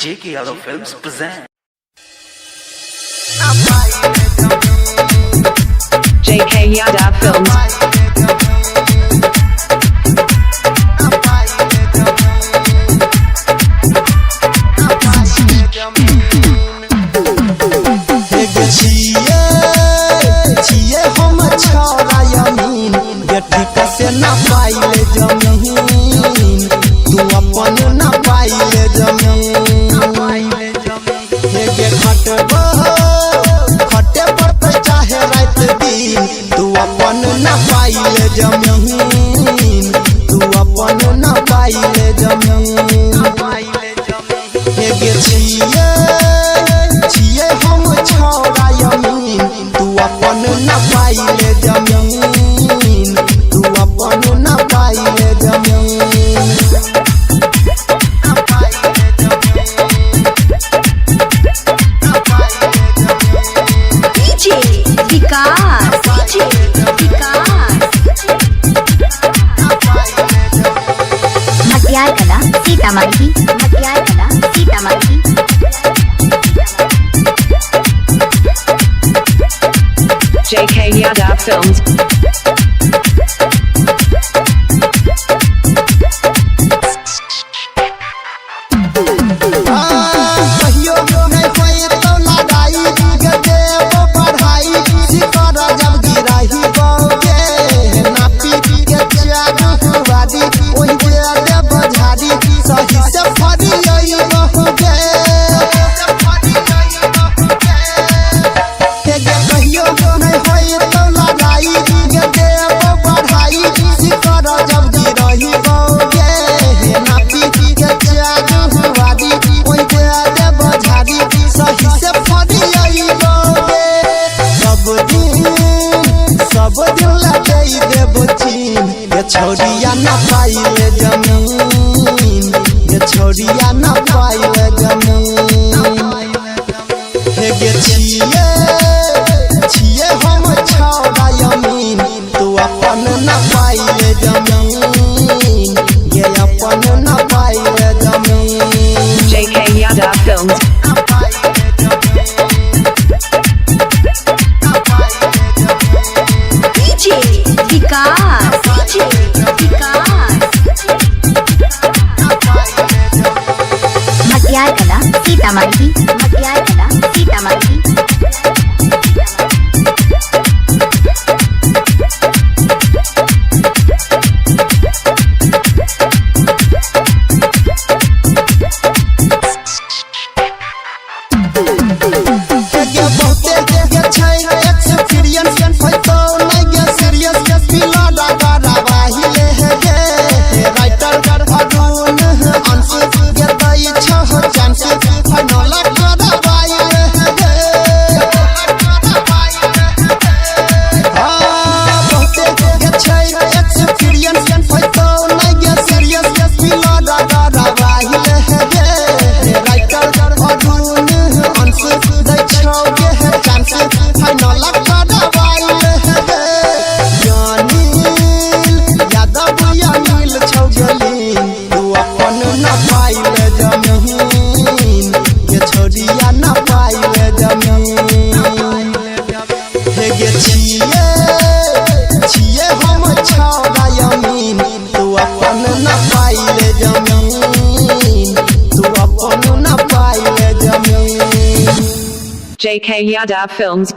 JK Yadav Films present. JK Yadav Films. एगो छियै छियै हम छौड़ा यमीन गेठिक से ना पाइले जमीन, तू अपन ना पाइले जमीन। एगे खटबो खटे पड़तै चाहे रात दिन, तू अपन ना पाइले जमीन, तू अपन ना पाइले जमीन। एगे छियै छियै हम छौड़ा यमीन, तू अपन ना पाइले जमीन, तू अपन ना पाइले जमीन। DJ Vikas, DJ Vikas. मटियार कला सीतामढ़ी, मटियार कला सीतामढ़ी। JK Yadav Films. कहियो नहि होई तो लड़ाई गे देब बढ़ाई, सिकर जब गिराही बौगे नापी के चारू वादी ओहि जे देब झाड़ी सही से फरी आई बहुगे। गे कहियो नहि होई तो लड़ाई गे देब बढ़ाई, सिकर जब गिराही बौगे नापी के चारू वादी ओहि जे देब झाड़ी सही से फरी आई बौगे। सब दिन लगे देब चीन ये छोरिया ना पाइले जमीन, ये छोरिया ना पाइले जमीन। हे गे छियै छियै हम छौड़ा यमीन, तू अपन ना पाइले जमीन, गे अपन ना पाइले जमीन। JK Yadav Films. DJ Vikas, DJ Vikas. मटियार कला सीतामढ़ी, मटियार कला सीतामढ़ी। गे बहुते गे छै एक्सपीरियंस होइतो नै गे सीरियस पिला डागा रावाही ले हे गे राइटर अरुण अंश गे दै छह चांस फाइनल करवाई ले गे। हाँ, बहुते गे छै एक्सपीरियंस होइतो नै गे सीरियस पिला डागा रावाही ले हे गे राइटर अरुण अंश दै छौ गे चांस फाइनल करवाई ले गे। अनिल यादव अनिल छौ गेली, तू अपन ना पाइले जमीन, गे छोरिया ना पाइले जमीन। हे गे छियै छियै हम छौड़ा यमीन, तू अपन ना पाइले जमीन, तू अपन ना पाइले जमीन। JK Yadav Films.